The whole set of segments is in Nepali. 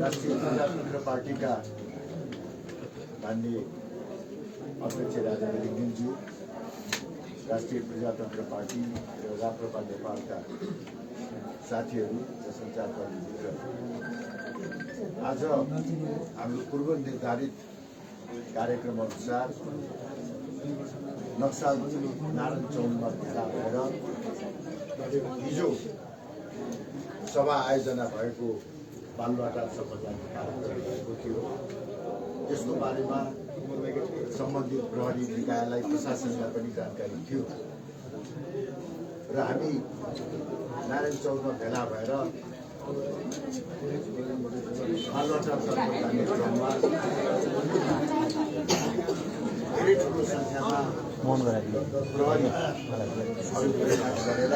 राष्ट्रिय प्रजातन्त्र पार्टीका माननीय अध्यक्ष राजा लिङ्गिनज्यू, राष्ट्रिय प्रजातन्त्र पार्टी र राप्रपा नेपालका साथीहरू र सञ्चारकर्मी मित्र, आज हाम्रो पूर्व निर्धारित कार्यक्रम अनुसार नक्सल नारायण चौकमा भेला भएर हिजो सभा आयोजना भएको बालुवाटार सम्बन्धी कार्यक्रम भएको थियो। यसको बारेमा सम्बन्धित प्रहरी निकायलाई प्रशासनलाई पनि जानकारी थियो र हामी नारायण चौकमा भेला भएर बालुवाटार तर्फ जाने क्रममा धेरै ठुलो संख्यामा प्रहरी गरेर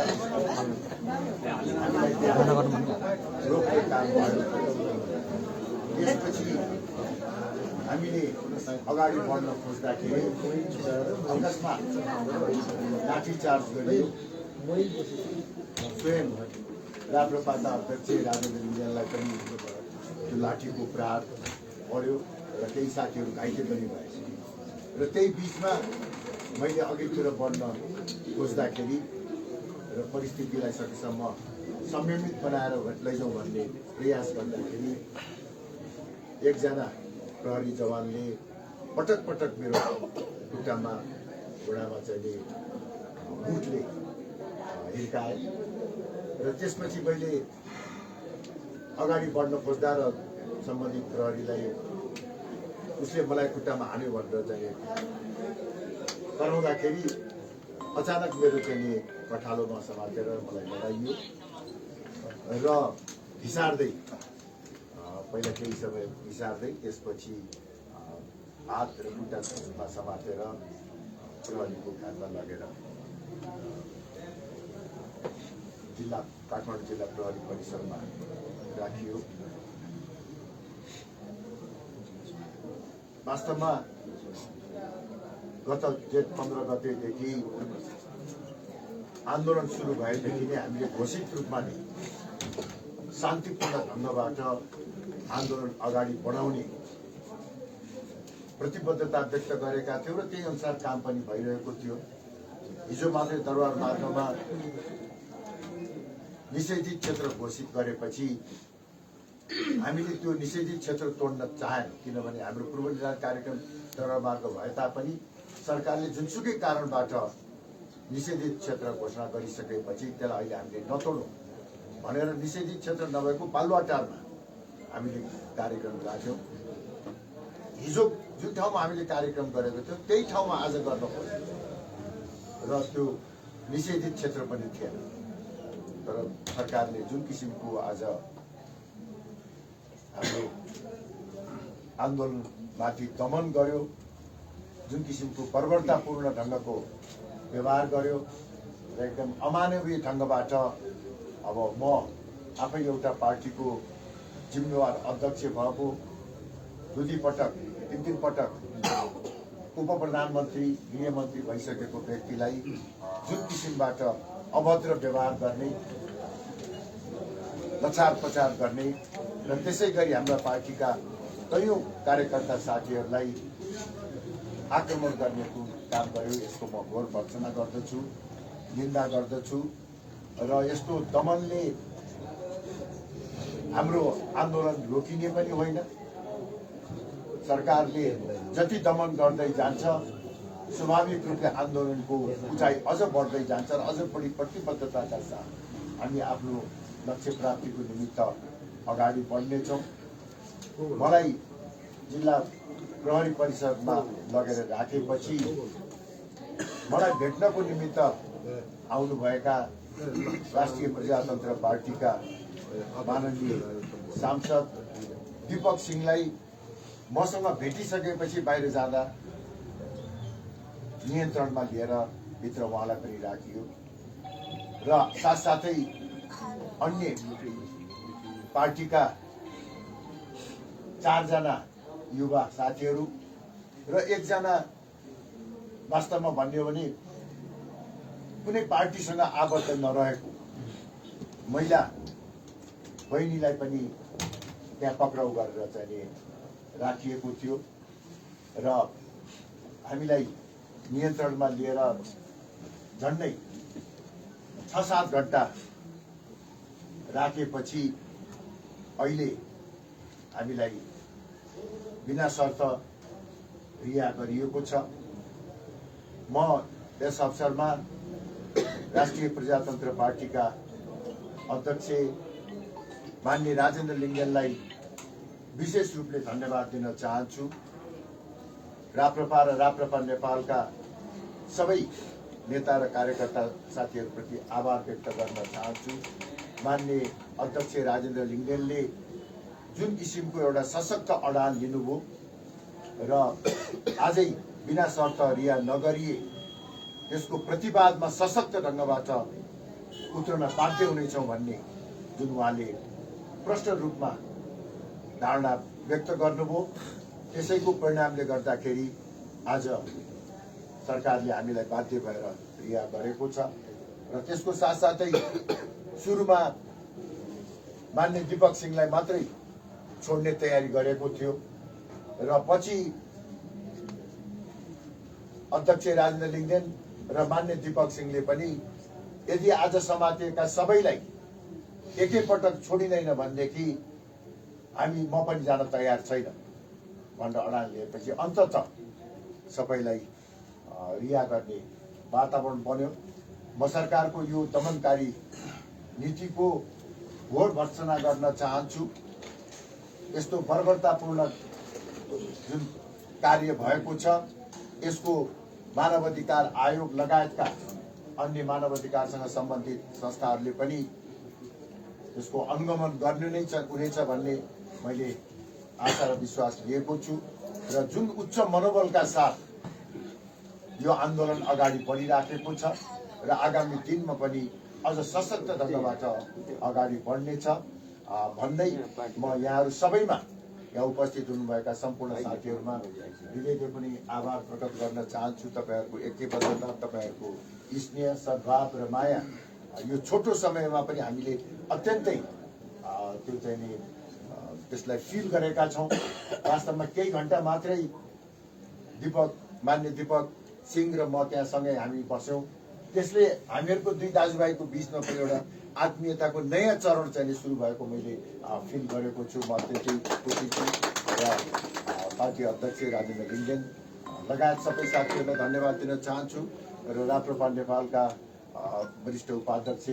रोक्ने काम भयो। त्यसपछि हामीले अगाडि बढ्न खोज्दाखेरि अकस्मात लाठीचार्ज गरियो। स्वयं राप्रपाका अध्यक्ष राजा लिङ्गिनज्यूलाई पनि त्यो लाठीको प्रहार पर्यो र केही साथीहरू घाइते पनि भए र त्यही बिचमा मैले अघितिर बढ्न खोज्दाखेरि र परिस्थितिलाई सकेसम्म संयमित बनाएर लैजाउँ भन्ने प्रयास गर्दाखेरि एकजना प्रहरी जवानले पटक पटक मेरो खुट्टामा घुँडामा चाहिँ बुटले हिर्काए र त्यसपछि मैले अगाडि बढ्न खोज्दा र सम्बन्धित प्रहरीलाई उसले मलाई खुट्टामा हान्यो भनेर चाहिँ कराउँदाखेरि अचानक मेरो चाहिँ कठालोमा समातेर मलाई लगाइयो र घिसार्दै पहिला केही समय घिसार्दै त्यसपछि हात र खुट्टामा समातेर प्रहरीको घाटमा लगेर जिल्ला काठमाडौँ जिल्ला प्रहरी परिसरमा राखियो। वास्तवमा गत जेठ 15 गतेदेखि आन्दोलन सुरु भएदेखि नै हामीले घोषित रूपमा नै शान्तिपूर्ण ढङ्गबाट आन्दोलन अगाडि बढाउने प्रतिबद्धता व्यक्त गरेका थियौँ र त्यही अनुसार काम पनि भइरहेको थियो। हिजो मात्रै दरबार मार्गमा निषेधित क्षेत्र घोषित गरेपछि हामीले त्यो निषेधित क्षेत्र तोड्न चाहेनौँ, किनभने हाम्रो पूर्व निर्धारित कार्यक्रम दरबार मार्ग भए तापनि सरकारले जुनसुकै कारणबाट निषेधित क्षेत्र घोषणा गरिसकेपछि त्यसलाई अहिले हामीले नतोडौँ भनेर निषेधित क्षेत्र नभएको बालुवाटारमा हामीले कार्यक्रम राख्यौँ। हिजो जुन ठाउँमा हामीले कार्यक्रम गरेको थियौँ त्यही ठाउँमा आज गर्न खोज्यौँ र त्यो निषेधित क्षेत्र पनि थिएन। तर सरकारले जुन किसिमको आज हाम्रो आन्दोलनमाथि दमन गर्यो, जुन किसिमको बर्बरतापूर्ण ढङ्गको व्यवहार गर्यो र एकदम अमानवीय ढङ्गबाट अब म आफै एउटा पार्टीको जिम्मेवार अध्यक्ष भएको 2 पटक 3 पटक उप प्रधानमन्त्री गृहमन्त्री भइसकेको व्यक्तिलाई जुन किसिमबाट अभद्र व्यवहार गर्ने, लचार पचार गर्ने र त्यसै गरी हाम्रा पार्टीका कयौं कार्यकर्ता साथीहरूलाई आक्रमण गर्ने काम गर्यो। यसको म घोर भर्त्सना गर्दछु, निन्दा गर्दछु र यस्तो दमनले हाम्रो आन्दोलन रोकिने पनि होइन। सरकारले जति दमन गर्दै जान्छ स्वाभाविक रूपले आन्दोलनको उचाइ अझ बढ्दै जान्छ र अझ बढी प्रतिबद्धताका साथ हामी आफ्नो लक्ष्य प्राप्तिको निमित्त अगाडि बढ्नेछौँ। मलाई जिल्ला प्रहरी परिषदमा लगेर राखेपछि मलाई भेट्नको निमित्त आउनुभएका राष्ट्रिय प्रजातन्त्र पार्टीका माननीय सांसद दीपक सिंहलाई मसँग भेटिसकेपछि बाहिर जाँदा नियन्त्रणमा लिएर भित्र उहाँलाई पनि राखियो र साथसाथै अन्य पार्टीका 4 जना युवा साथीहरू र 1 जना वास्तवमा भन्ने हो भने कुनै पार्टीसँग आबद्ध नरहेको महिला बहिनीलाई पनि त्यहाँ पक्राउ गरेर चाहिँ राखिएको थियो र हामीलाई नियन्त्रणमा लिएर झन्डै 6-7 घण्टा राखेपछि अहिले हामीलाई बिना शर्त रिहा गरिएको छ। म यस अवसरमा राष्ट्रिय प्रजातन्त्र पार्टीका अध्यक्ष माननीय राजेन्द्र लिङ्गेनलाई विशेष रूपले धन्यवाद दिन चाहन्छु। राप्रपा र राप्रपा नेपालका सबै नेता र कार्यकर्ता साथीहरूप्रति आभार व्यक्त गर्न चाहन्छु। माननीय अध्यक्ष राजेन्द्र लिङ्गेनले जुन किसिमको एउटा सशक्त अडान लिनुभयो र आजै बिना शर्त रिहा नगरिए त्यसको प्रतिवादमा सशक्त ढङ्गबाट उत्रन बाध्य हुनेछौँ भन्ने जुन उहाँले प्रष्ट रूपमा धारणा व्यक्त गर्नुभयो, त्यसैको परिणामले गर्दाखेरि आज सरकारले हामीलाई बाध्य भएर रिहा गरेको छ र त्यसको साथसाथै सुरुमा मान्य दीपक सिंहलाई मात्रै छोड्ने तयारी गरेको थियो र पछि अध्यक्ष राजेन्द्र लिङ्गेन र मान्य दीपक सिंहले पनि यदि आज समातिएका सबैलाई एकैपटक छोडिँदैन भनेदेखि म पनि जान तयार छैन भनेर अडान लिएपछि अन्ततः सबैलाई रिहा गर्ने वातावरण बन्यो। म सरकारको यो दमनकारी नीतिको घोर भर्त्सना गर्न चाहन्छु। यस्तो बर्बरतापूर्ण जुन कार्य भएको छ यसको मानवाधिकार आयोग लगायतका अन्य मानवाधिकारसँग सम्बन्धित संस्थाहरूले पनि यसको अनुगमन गर्नु नै हुनेछ भन्ने मैले आशा र विश्वास लिएको छु र जुन उच्च मनोबलका साथ यो आन्दोलन अगाडि बढिराखेको छ र आगामी दिनमा पनि अझ सशक्त ढङ्गबाट अगाडि बढ्नेछ भन्दै म यहाँहरू सबैमा यहाँ उपस्थित हुनुभएका सम्पूर्ण साथीहरूमा हृदयले पनि आभार प्रकट गर्न चाहन्छु। तपाईँहरूको एकैबद्धता, तपाईँहरूको स्नेह, सद्भाव र माया यो छोटो समयमा पनि हामीले अत्यन्तै त्यो चाहिँ नि त्यसलाई फिल गरेका छौँ। वास्तवमा केही घण्टा मात्रै मान्य दीपक सिंह र म त्यहाँसँगै हामी बस्यौँ। त्यसले हामीहरूको दुई दाजुभाइको बिचमा पनि एउटा आत्मीयताको नयाँ चरण चाहिँ सुरु भएको मैले फिल गरेको छु। म अत्यन्तै खुसी छु र पार्टी अध्यक्ष राजेन्द्र लिङ्गेन लगायत सबै साथीहरूलाई धन्यवाद दिन चाहन्छु र राप्रपा नेपालका वरिष्ठ उपाध्यक्ष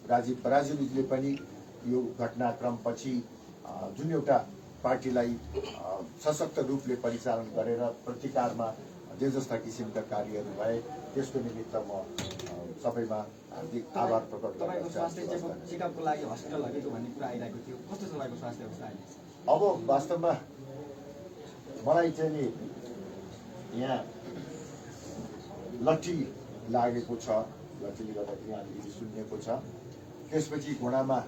राजीव पराजुलीले पनि यो घटनाक्रमपछि जुन एउटा पार्टीलाई सशक्त रूपले परिचालन गरेर प्रतिकारमा जे जस्ता किसिमका कार्यहरू भए त्यसको निमित्त म सबैमा हार्दिक आभार प्रकट गर्न चाहन्छु। चेकअपको लागि हस्पिटल लगेको भन्ने कुरा आइरहेको थियो, कस्तो छ तपाईँको स्वास्थ्य अवस्था अहिले? अब वास्तवमा मलाई चाहिँ नि यहाँ लट्ठी लागेको छ, लट्ठीले गर्दाखेरि अलिकति सुन्निएको छ। त्यसपछि घुँडामा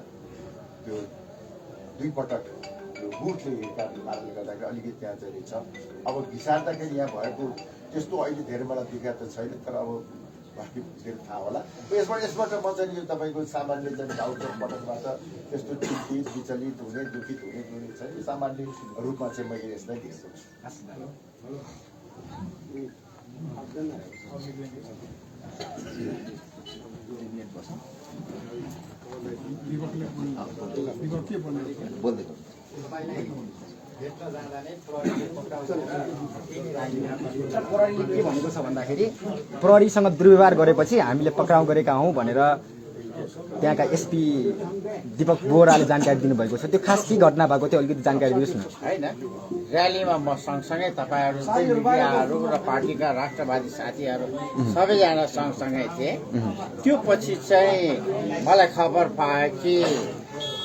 त्यो 2 पटक त्यो बुटले हिर्काउने कारणले गर्दाखेरि अलिकति त्यहाँ चाहिँ छ। अब घिसार्दाखेरि यहाँ भएको त्यस्तो अहिले धेरै मलाई देखा त छैन, तर अब बाँकी फेरि थाहा होला। यसबाट म चाहिँ यो तपाईँको सामान्य चाहिँ घाउचोक पटकबाट त्यस्तो चिन्तित विचलित हुने दुखित हुने छैन। सामान्य रूपमा चाहिँ मैले यसलाई देखेको छु। भेट्न जाँदा नै प्रहरीले पक्राउ गरेर प्रहरीले के भनेको छ भन्दाखेरि प्रहरीसँग दुर्व्यवहार गरेपछि हामीले पक्राउ गरेका हौँ भनेर त्यहाँका एसपी दीपक बोहराले जानकारी दिनुभएको छ। त्यो खास के घटना भएको थियो अलिकति जानकारी दिनुहोस् न। होइन, र्यालीमा म सँगसँगै तपाईँहरू मिडियाहरू र पार्टीका राष्ट्रवादी साथीहरू सबैजना सँगसँगै थिए। त्यो पछि चाहिँ मलाई खबर पाएँ कि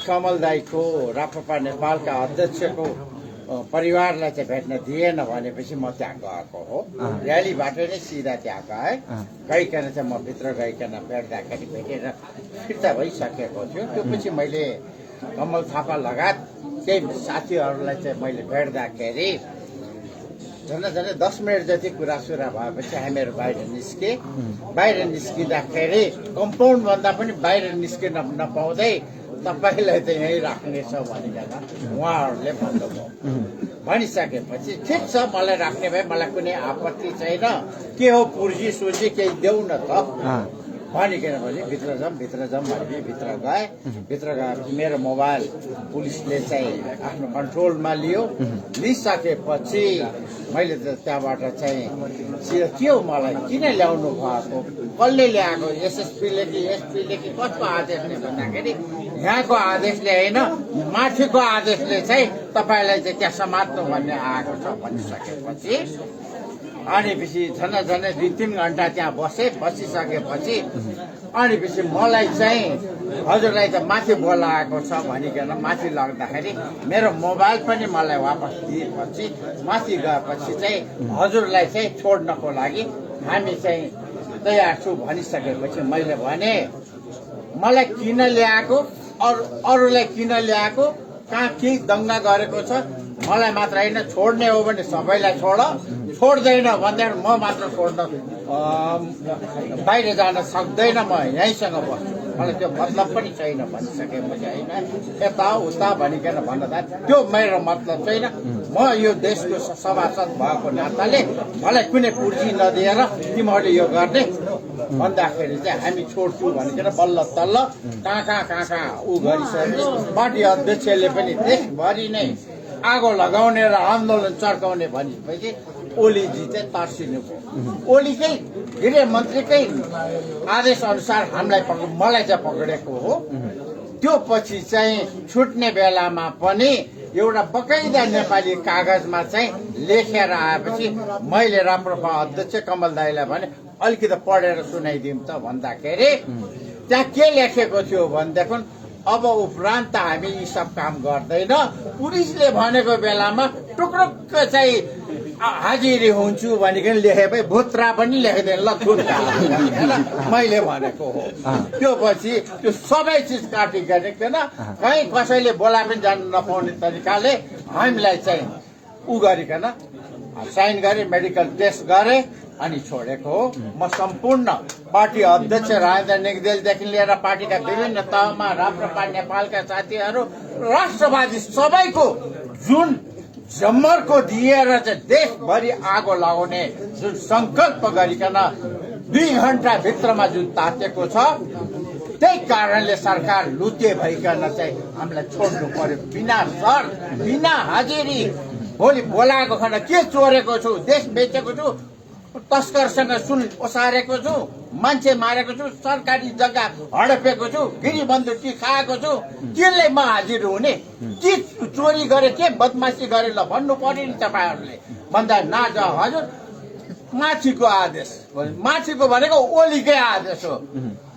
कमल दाईको राप्रपा नेपालका अध्यक्षको परिवारलाई चाहिँ भेट्न दिएन भनेपछि म त्यहाँ गएको हो। र्यालीबाट नै सिधा त्यहाँ गएँ। गइकन चाहिँ म भित्र गइकन भेट्दाखेरि भेटेर फिर्ता भइसकेको थियो। त्यो पछि मैले कमल थापा लगायत केही साथीहरूलाई चाहिँ मैले भेट्दाखेरि झन्डै 10 मिनट जति कुरासुरा भएपछि हामीहरू बाहिर निस्के। बाहिर निस्किँदाखेरि कम्पाउन्डभन्दा पनि बाहिर निस्किन नपाउँदै तपाईँलाई त यहीँ राख्नेछ भनिकन उहाँहरूले भन्नुभयो। भनिसकेपछि ठिक छ, मलाई राख्ने भए मलाई कुनै आपत्ति छैन, के हो पुर्जी सुर्जी केही देऊ न त भनिकन भने भित्र जाऊँ भने भित्र गएँ। भित्र गएपछि मेरो मोबाइल पुलिसले चाहिँ आफ्नो कन्ट्रोलमा लियो। लिइसकेपछि मैले त त्यहाँबाट चाहिँ के हो मलाई किन ल्याउनु भएको, कसले ल्याएको, एसएसपीले कि एसपीले कि कसको आदेशले भन्दाखेरि यहाँको आदेशले होइन माथिको आदेशले चाहिँ तपाईँलाई चाहिँ त्यहाँ समात्नु भन्ने आएको छ भनिसकेपछि अनि पछि झन्डै 2-3 घन्टा त्यहाँ बसिसकेपछि अनि पछि मलाई चाहिँ हजुरलाई त माथि बोलाएको छ भनिकन माथि लग्दाखेरि मेरो मोबाइल पनि मलाई वापस दिएपछि माथि गएपछि चाहिँ हजुरलाई चाहिँ छोड्नको लागि हामी चाहिँ तयार छु भनिसकेपछि मैले भने मलाई किन ल्याएको, अरूलाई किन ल्याएको, कहाँ केही दङ्गा गरेको छ, मलाई मात्र होइन छोड्ने हो भने सबैलाई छोड्दैन भन्दाखेरि म मात्र छोड्न बाहिर जान सक्दैन, म यहीँसँग बस्छु, मलाई त्यो मतलब पनि छैन भनिसकेपछि होइन यता उता भनिकन भन्दा त्यो मेरो मतलब छैन। म यो देशको सभासद भएको नाताले मलाई कुनै पुर्जी नदिएर तिमीहरूले यो गर्ने भन्दाखेरि चाहिँ हामी छोड्छौँ भनिकन बल्ल तल्ल कहाँ ऊ गरिसके। पार्टी अध्यक्षले पनि देशभरि नै आगो लगाउने र आन्दोलन चर्काउने भनेपछि ओलीजी चाहिँ तर्सिनुभयो। ओलीकै गृहमन्त्रीकै आदेश अनुसार मलाई चाहिँ पक्रेको हो। त्यो पछि चाहिँ छुट्ने बेलामा पनि एउटा बकाइदा नेपाली कागजमा चाहिँ लेखेर आएपछि मैले राप्रपा अध्यक्ष कमल दाईलाई भने अलिकति पढेर सुनाइदिउँ त भन्दाखेरि त्यहाँ के लेखेको थियो भनेदेखि अब उपरान्त हामी यी सब काम गर्दैन, पुलिसले भनेको बेलामा टुक्रुक्क चाहिँ हाजिरी हुन्छु भनिकन लेखेपछि भुत्रा पनि लेखिदिएन ल मैले भनेको हो। त्यो पछि त्यो सबै चिज काटी गरेको थिएन, कहीँ कसैले बोला पनि जानु नपाउने तरिकाले हामीलाई चाहिँ उ गरिकन साइन गरे, मेडिकल टेस्ट गरे अनि छोडेको हो। म सम्पूर्ण पार्टी अध्यक्ष राजेन्द्र निगदेलदेखि लिएर पार्टीका विभिन्न तहमा राप्रपा नेपालका साथीहरू राष्ट्रवादी सबैको जुन जम्मरको दिएर चाहिँ देशभरि आगो लगाउने जुन संकल्प गरिकन 2 घण्टा भित्रमा जुन तातेको छ, त्यही कारणले सरकार लुते भइकन चाहिँ हामीलाई छोड्नु पर्यो बिना शर्त बिना हाजिरी। भोलि बोलाएको खण्ड के चोरेको छु, देश बेचेको छु, तस्करसँग सुन ओसारेको छु, मान्छे मारेको छु, सरकारी जग्गा हडपेको छु, गिरी बन्दुकी खाएको छु, केले म हाजिर हुने, के चोरी गरे के बदमासी गरे ल भन्नु पर्यो नि तपाईँहरूले भन्दा नाज हजुर माथिको आदेश, माथिको भनेको ओलीकै आदेश हो।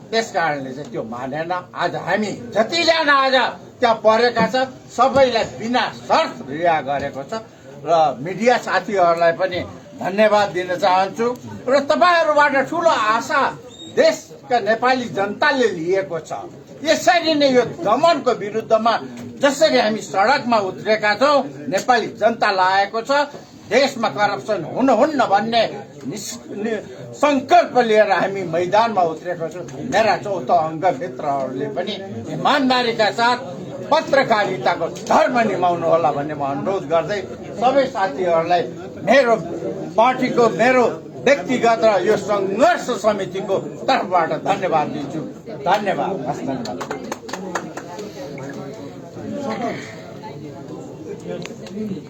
त्यस कारणले चाहिँ त्यो मानेन। आज हामी जतिजना आज त्यहाँ परेका छ सबैलाई बिना शर्त रिहा गरेको छ र मिडिया साथीहरूलाई पनि धन्यवाद दिन चाहन्छु र तपाईँहरूबाट ठुलो आशा देशका नेपाली जनताले लिएको छ। यसरी नै यो दमनको विरुद्धमा जसरी हामी सडकमा उत्रेका छौँ, नेपाली जनता लागेको छ देशमा करप्सन हुनुहुन्न भन्ने संकल्प लिएर हामी मैदानमा उत्रेको छौँ। मेरा चौथो अङ्गमित्रहरूले पनि इमानदारीका साथ पत्रकारिताको धर्म निभाउनु होला भन्ने म अनुरोध गर्दै सबै साथीहरूलाई मेरो पार्टीको मेरो व्यक्तिगत र यो सङ्घर्ष समितिको तर्फबाट धन्यवाद दिन्छु। धन्यवाद। मुक्ति